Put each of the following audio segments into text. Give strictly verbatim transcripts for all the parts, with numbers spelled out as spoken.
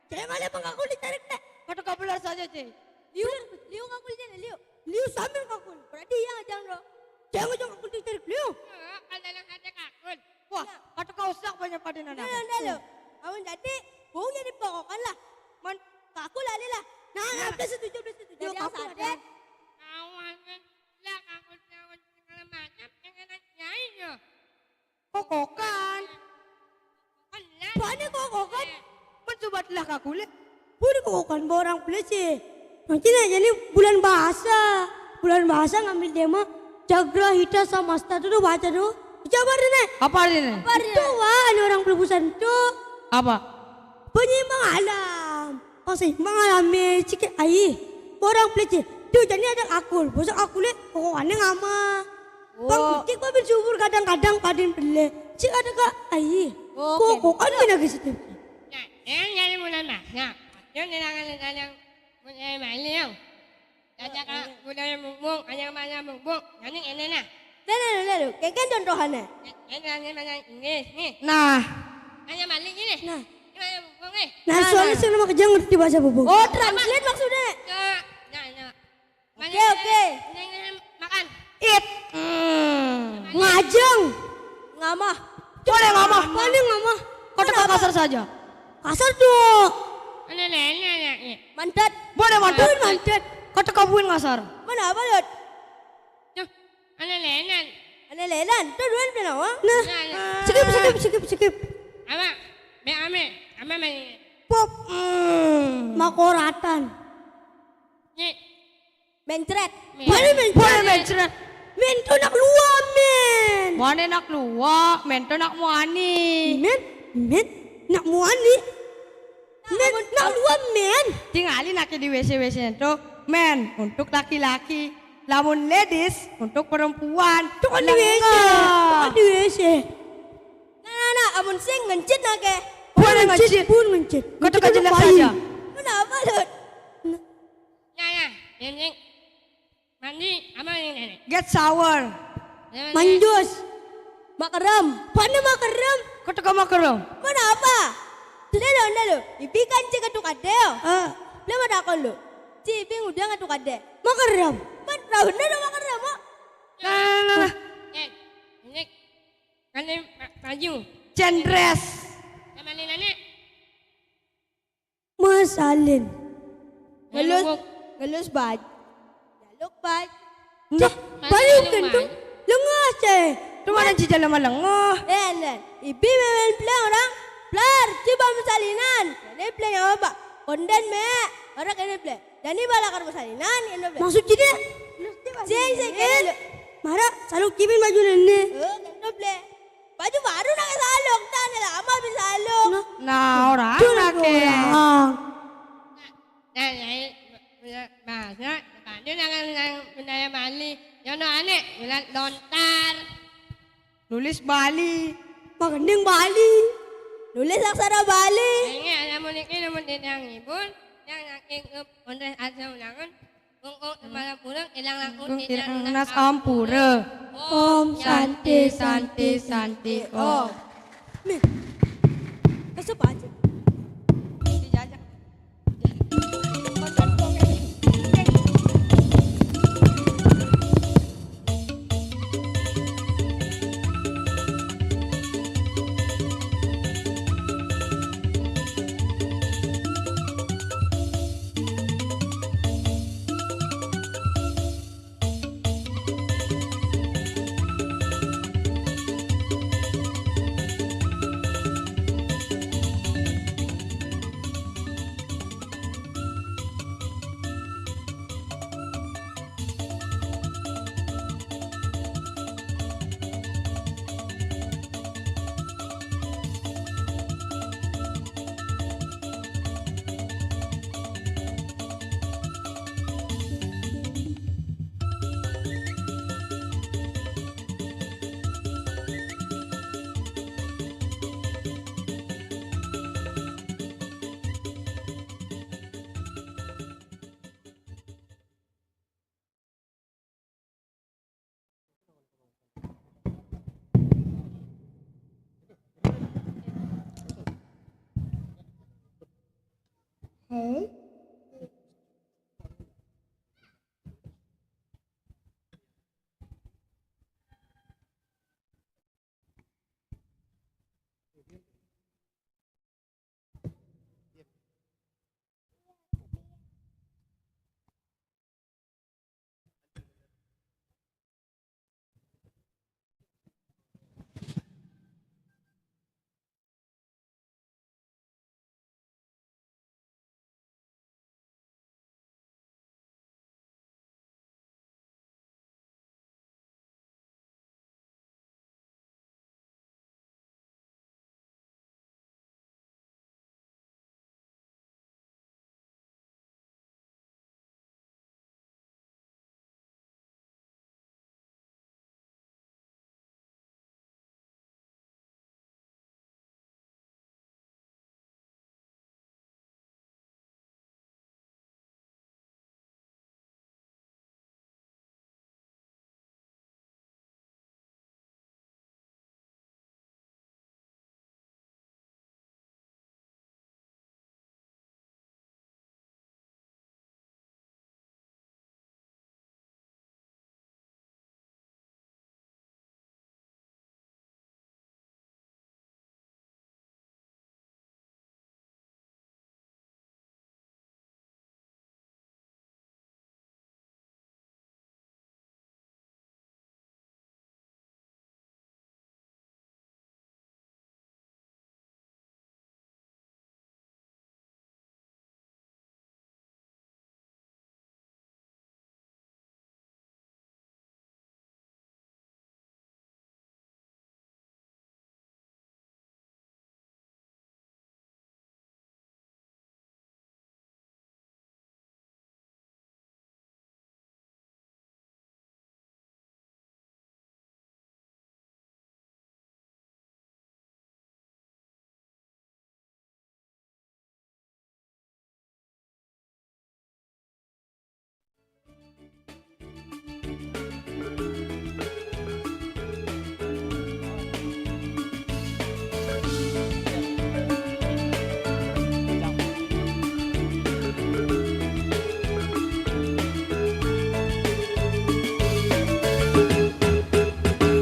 Jangan ada bang kakul ditarik, Nek. Kata kabular saja, Cek. Liu, liu kakul aja, liu. Liu sambil kakul. Berarti iya ngajang, Bro. Jangan, jangan kakul ditarik, liu. Oh, ada yang ada kakul. Wah, kata kau sak banyak pada nana. Nah, nah, lo. Amun jadi, bau jadi pokokan lah. Man, kakul alih lah. Nah, nah, plus setuju, plus setuju. Jadi kakul ada. Kawan, lah, kakul, kakul, segala macam, yang enak nyai, yo. Kokokan. Bani kokokan. Mencubatlah kakule. Bani kokokan orang pelece. Nanti nih, jadi bulan bahasa. Bulan bahasa ngambil tema Jagra Hita Samasta tu, tu baca tu. Baca apa ni, Nek? Apa ni, Nek? Apa ni? Itu wah, ini orang pelebusan tu. Apa? Penyeimbang alam. Penyeimbang alam, eh, cik ai. Orang pelece. Tu jadi ada akul. Bosok akule, kokokannya ngama. Bang, oh. Cik babin subur kadang-kadang padin pele. Cik ada kak ai. Oh, kok, oke. Kok kan kena ke situ. Nah, yang nyari mula mah. Nah, yang nyerangan yang mula mah ini yang. Ada kak budaya mukmuk, ada mana mukmuk. Yang ini nah. Nah, nah, nah, nah, nah. Kayak kan contohannya. Yang, yang mana Inggris nih. Nah. Ada malik ini. Nah. Ini mana mukmuk nih. Nah, nah, soalnya nah, saya nama kerja ngerti bahasa bubu. Oh, translate maksudnya. Nah, nah, nah. Oke, oke. Makan. It. Hmm. Ngajeng. Ngamah. Boleh ngamah. Paling ngamah. Kau cakap kasar saja. Kasar tu. Mana nenek anaknya? Mantat. Boleh mantat. Mantat. Kau cakap buin kasar. Mana apa, Dot? Tuh, mana nenek? Mana nenek? Tuh, dua puluh awak. Nah. Nah, nah. Skip, skip, skip, skip. Apa? Be ame. Apa main? Pop. Hmm. Makoratan. Ni. Mencret. Mana mencret? Mana mencret? Men tu nak luar, men. Mana nak luar? Men tu nak muani. Men, men, nak muani. Men, nak luar, men. Tinggalin lagi di W C W C tu. Men, untuk laki-laki. Lamun ladies, untuk perempuan. Tu kan di W C. Tu kan di W C. Nah, nah, nah, amun sing ngencit nak ke. Pun ngencit, pun ngencit. Kau tu kan jelas saja. Kenapa, Dot? Nah, nah, ini. Mandi, apa ini, Nenek? Get shower. Manjus. Makerem. Mana makerem? Kau teka makerem. Mana apa? Sudah lo, sudah lo. Ibi kan cek ketuk ade yo. Ah. Belum ada akal lo. Ci Ibi udah ngetuk ade. Makerem. Kan raun dah makerem, mo. Nah, nah, nah. Eh, ini kan ini ma-, maju. Cendres. Sama ini, Nenek. Mesalin. Ngelus, ngelus baju. Jaluk baju. Nah, baju kentu. Lengah, ceh. Tu mana ceh jalan lengah? Eh, nen. Ibi memen pelang orang. Pelar, coba mesalinan. Ini pelang apa, Pak? Konden, me. Orang ini pelang. Jadi balakar mesalinan, ini pelang. Maksud ceh dia? Sing, sing, eh. Mara, selalu kimin baju nene. Eh, kentu pelang. Baju baru nak salung, tak ada lama bin salung. Nah, orang nak ke. Nah, jadi bahasa depan tu jangan yang budaya Bali. Yang no aneh, ulat lontar. Nulis Bali. Magending Bali. Nulis aksara Bali. Ingat, namun ini namun tidak ngibul, yang nak ikut kontes asal ulangan. Kung, kung, kung, ilang, kung, ilang, nas ampura. Om Santi, Santi, Santi, Om. Nih, kasih apa aja?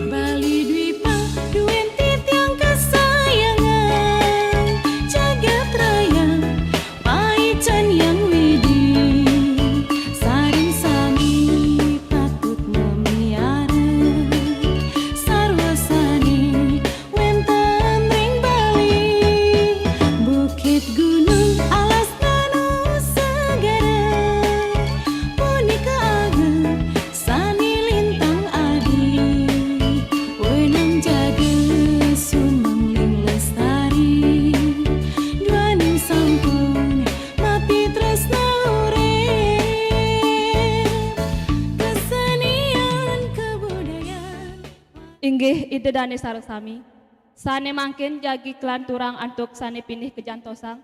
Bali Dwipa, duén titiang kesayangan jagat raya, paican Hyang Widhi, sareng sami patut mamiarep, sarwa sané wénten ring Bali, bukit gunung alas danu segara, punika ageng sané lintang adi, wenang jaga sumangling lestari, duaning sampun mapitresna urip, kesenian kebudayaan. Inggih Ida dané sareng sami, sané mangkin jagi kalanturang antuk sané pinih kajantosang.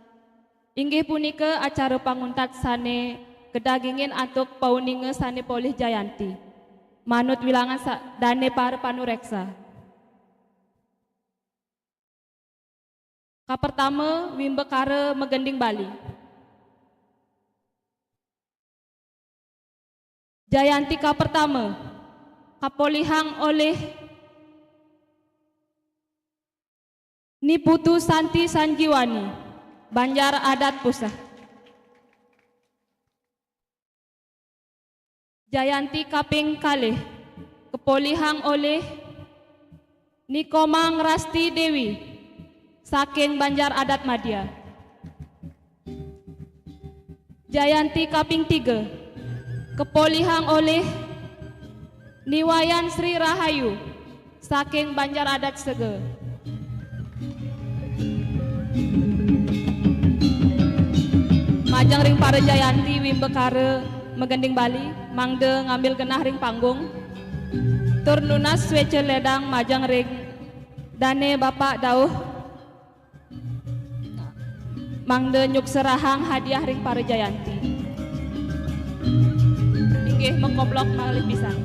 Inggih punika acara panguntat sané kadagingin antuk pauninga sané polih jayanti. Manut wilangan sa-, dané para panuréksa. Kapertama, Wimbakara Magending Bali. Jayanti kapertama kapolihang olih Ni Putu Santi Sanjiwani, Banjar Adat Puseh. Jayanti kaping kalih kapolihang olih Ni Komang Rasti Dewi saking Banjar Adat Madya. Jayanti kaping tiga kapolihang olih Ni Wayan Sri Rahayu saking Banjar Adat Sega. Majeng ring para jayanti Wimbakara Magending Bali, mangda ngambil genah ring panggung. Tur nunas sweca ledang majeng ring dané Bapak Dauh, mangda nyukserahang hadiah ring para jayanti. Inggih, makoplok malih pisan.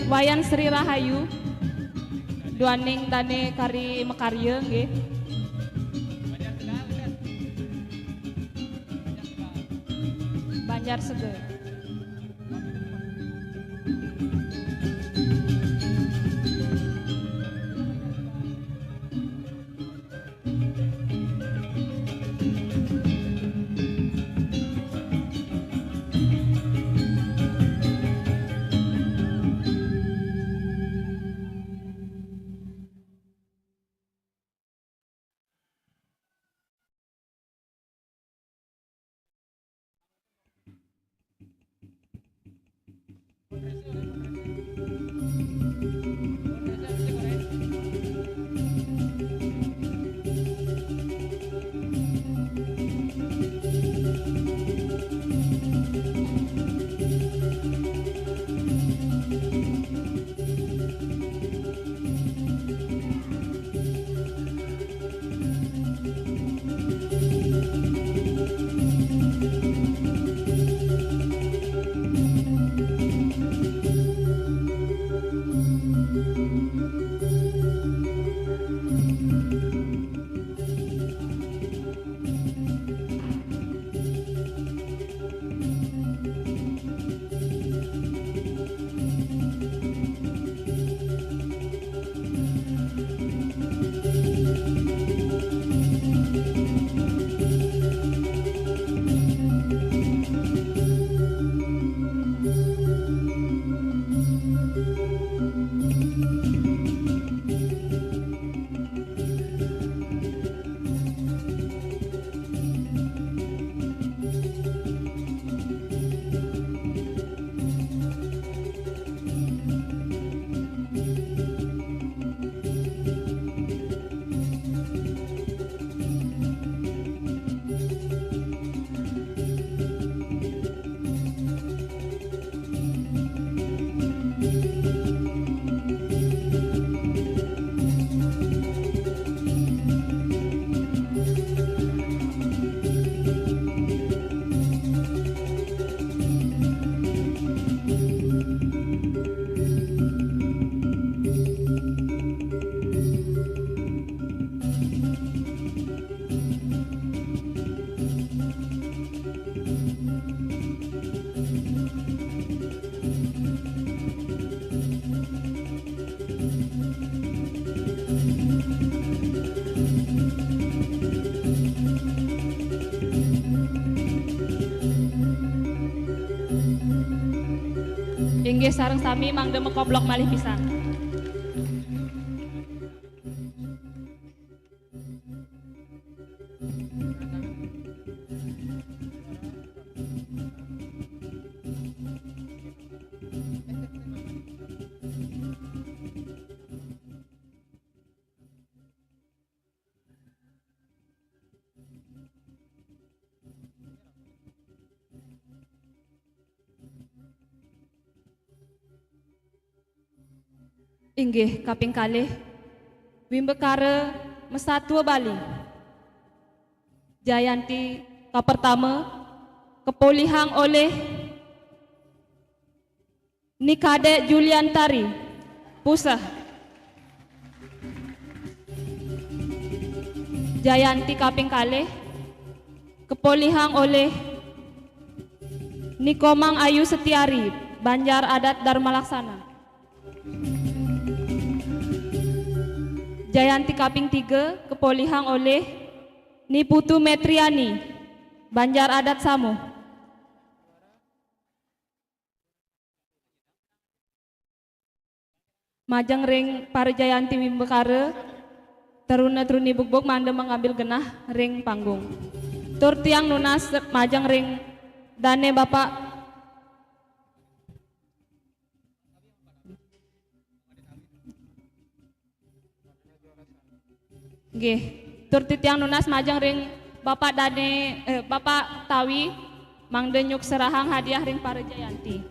Wayan Sri Rahayu, duaning dane kari makarya nggih. Banjar Sega. Inggih, sareng sami mangda makoblok malih pisan. Inggih, kaping kalih, Wimbakara Masatua Bali. Jayanti kapertama kapolihang olih Ni Kadek Juliantari, Puseh. Jayanti kaping kalih kapolihang olih Ni Komang Ayu Setiari, Banjar Adat Dharma Laksana. Jayanti kaping tiga kapolihang olih Ni Putu Metriani, Banjar Adat Samuh. Majeng ring para jayanti Wimbakara, teruna truni bugbug mangda mangambil genah ring panggung. Tur tiang nunas majeng ring dane Bapak. Nggih, tur titiang nunas majeng ring Bapak Dane, eh, Bapak Tawi, mangda nyukserahang hadiah ring para jayanti.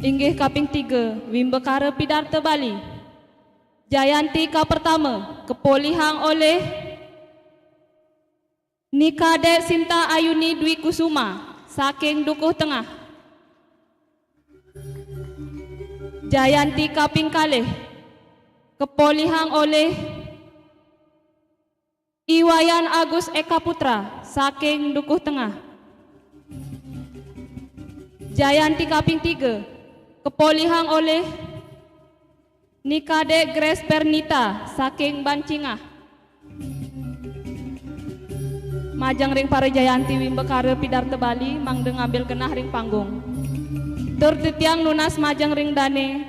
Inggih kaping tiga, Wimbakara Pidarta Bali. Jayanti kapertama, kapolihang olih Ni Kadek Sinta Ayuni Dwi Kusuma, saking Dukuh Tengah. Jayanti kaping kalih, kapolihang olih I Wayan Agus Eka Putra, saking Dukuh Tengah. Jayanti kaping tiga, kapolihang olih Ni Kadek Grace Pernita, saking Bancingah. Majeng ring para jayanti Wimbakara Pidarta Bali, mangda ngambil genah ring panggung. Tur titiang nunas majeng ring dane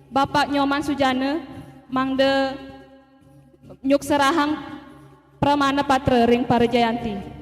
Bapak Nyoman Sujana, mangda nyukserahang pramana patra ring para jayanti.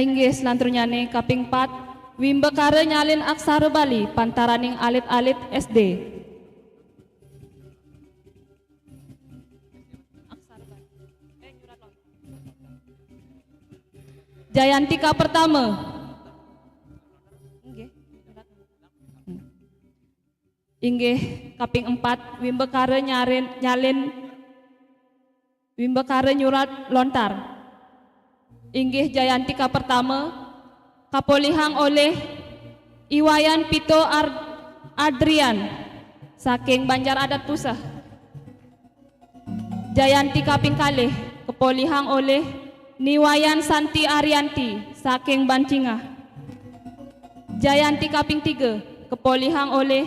Inggih, selanturnyane kaping pat, Wimbakara nyalin aksara Bali pantaraning alit-alit S D. Jayanti kapertama. Inggih. Inggih, kaping empat, Wimbakara nyarin, nyalin, Wimbakara nyurat lontar. Inggih, jayanti kapertama, kapolihang olih I Wayan Pito Ar-, Adrian, saking Banjar Adat Puseh. Jayanti kaping kalih, kapolihang olih Ni Wayan Santi Arianti, saking Bancingah. Jayanti kaping tiga, kapolihang olih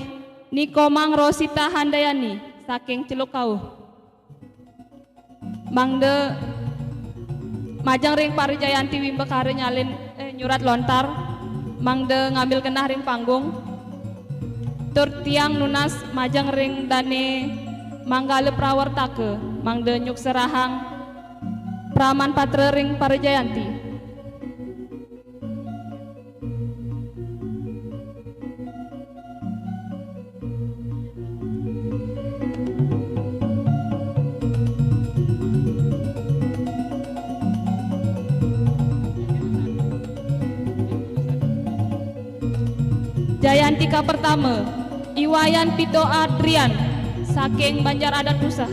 Ni Komang Rosita Handayani, saking Celuk Kauh. Mangda majeng ring para jayanti wimbakara nyalin, eh, nyurat lontar, mangda ngambil genah ring panggung. Tur tiang nunas majeng ring Dane Manggala Prawartaka, mangda nyukserahang praman patra ring para jayanti. Jayanti kapertama, I Wayan Pito Adrian, saking Banjar Adat Puseh.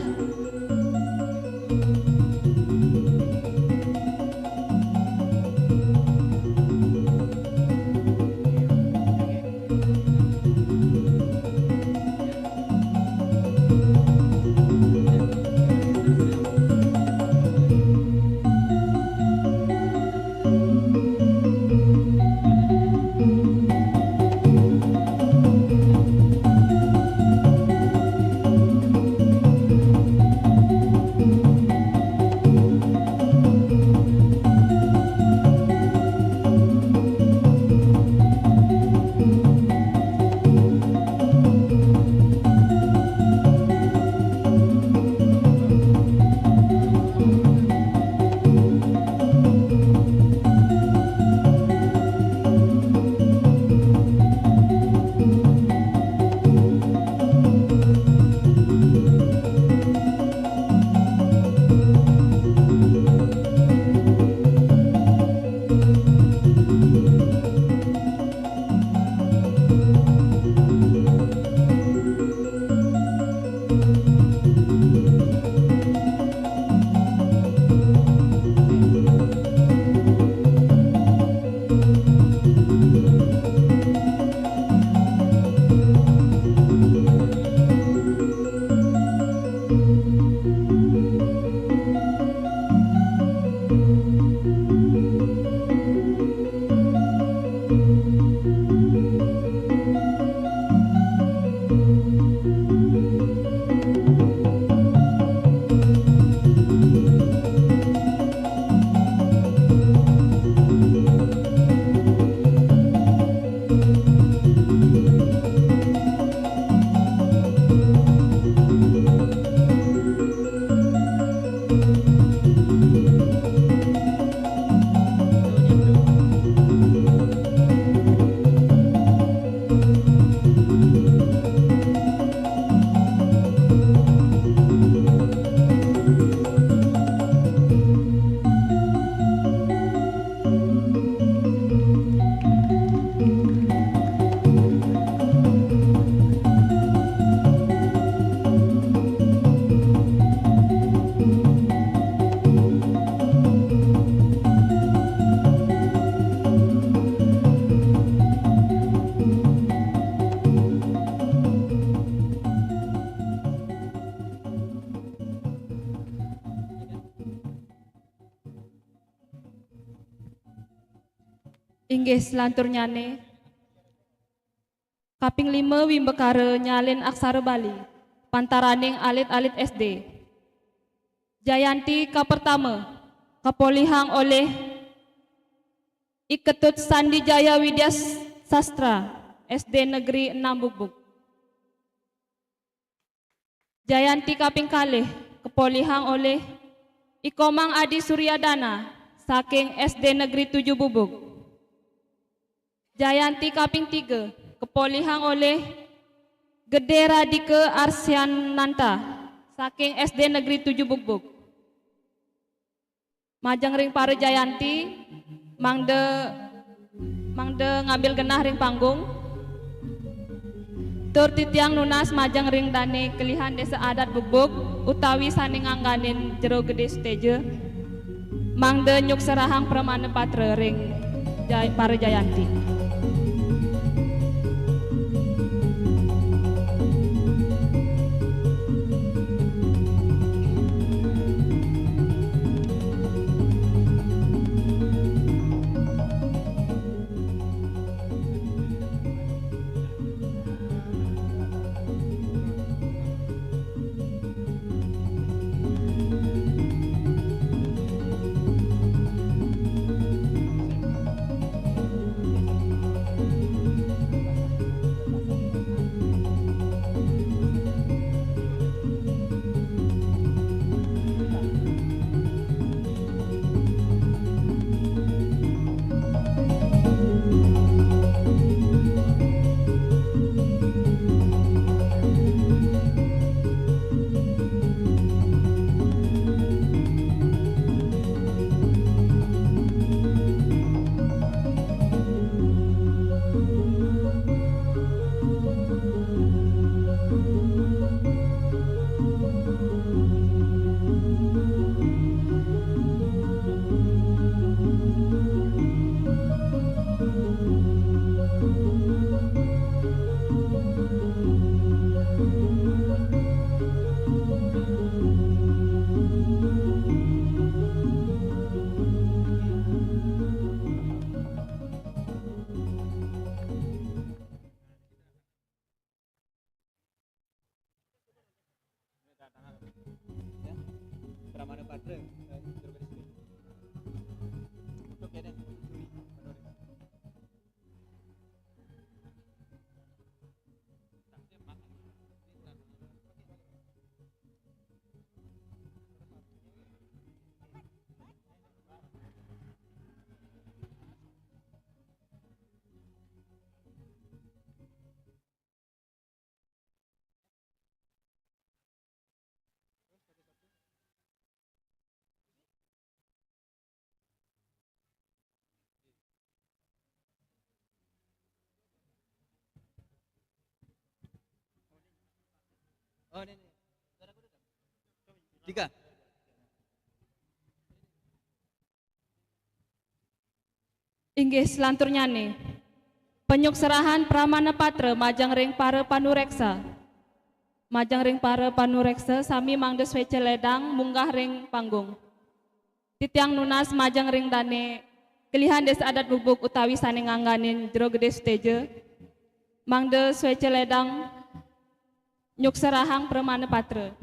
Inggih, selanturnyane, kaping lima wimbakara nyalin aksara Bali, pantaraning alit-alit S D. Jayanti kapertama, kapolihang olih I Ketut Sandi Jaya Widya Sastra, S D Negeri enam Bugbug. Jayanti kaping kalih, kapolihang olih I Komang Adi Suryadana, saking S D Negeri tujuh Bugbug. Jayanti kaping tiga, kapolihang olih Gede Radika Arsyananta, saking S D Negeri tujuh Bugbug. Majeng ring para jayanti, mangda, mangda ngambil genah ring panggung. Tur titiang nunas majeng ring dane kelihan Desa Adat Bugbug utawi sane ngangganin Jero Gede Suteja, mangda nyukserahang pramana patra ring jay-, para jayanti. Oh, ini, ini. Tiga. Inggih, selanturnyane, penyukserahan pramana patra majeng ring para panureksa. Majeng ring para panureksa, sami mangda swece ledang munggah ring panggung. Titiang nunas majeng ring dane kelihan Desa Adat Bubuk utawi sane ngangganin Jero Gede Suteja, mangda swece ledang nyukserahang pramana patra.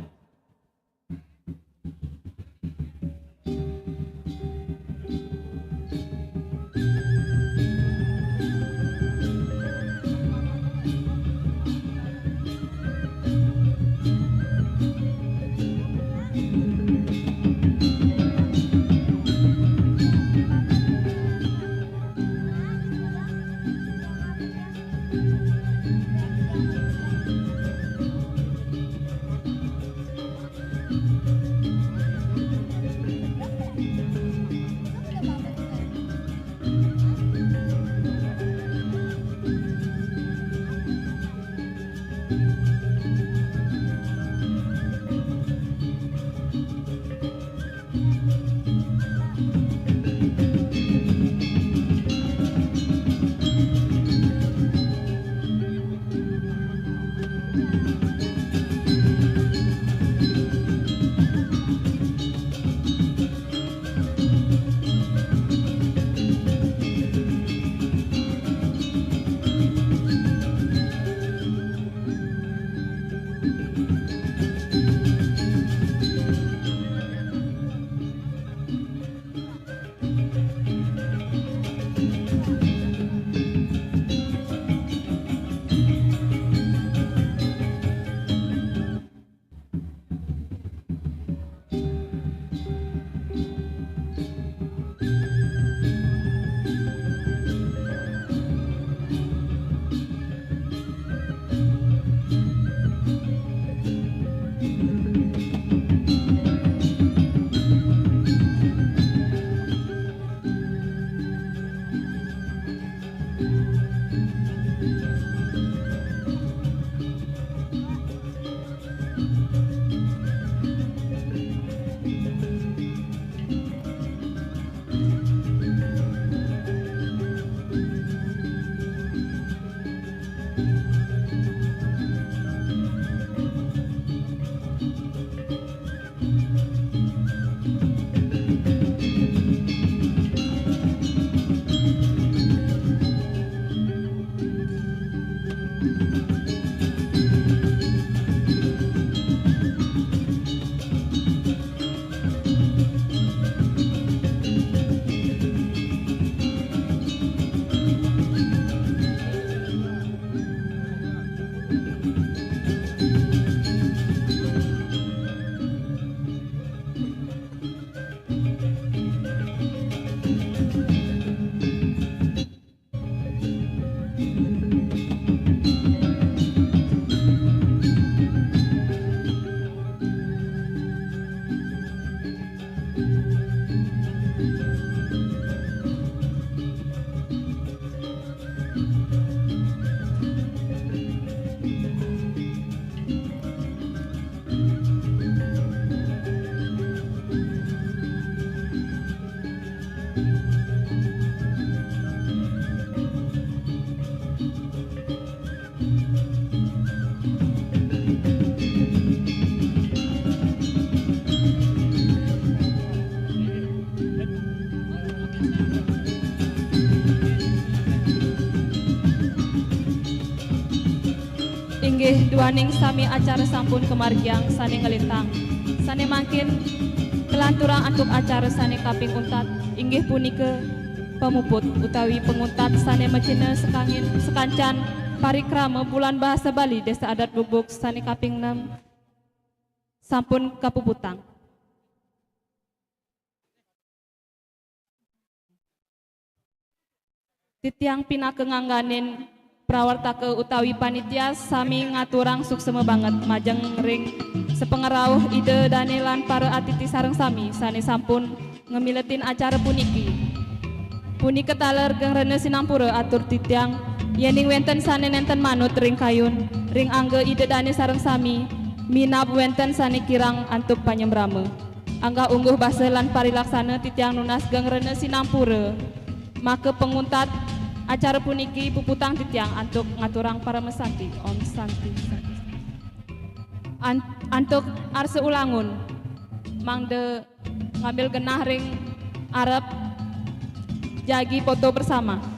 Inggih, duaning sami acara sampun kamargiang sane nglintang. Sane mangkin Kelanturang antuk acara sane kaping untat inggih punika pamuput utawi penguntat sane macina sekangin sekancan parikrama Bulan Bahasa Bali Desa Adat Bubuk sane kaping enam sampun kapuputang. Titiang pinaka ngangganin prawartaka utawi panitia sami ngaturang suksema banget majeng ring sapangrauh Ida Dane lan para atiti sareng sami sane sampun ngamiletin acara puniki. Punika taler geng rena sinampura atur titiang, yening wenten sane nenten manut ring kayun, ring angga Ida Dane sareng sami, minab wenten sane kirang antuk panyembrama. Anggah ungguh basa lan parilaksana titiang nunas geng rena sinampura. Maka penguntat acara puniki puputang titiang antuk ngaturang paramasanti. Om Santi. An-, antuk arsa ulangun, mangda ngambil genah ring arep jagi foto bersama.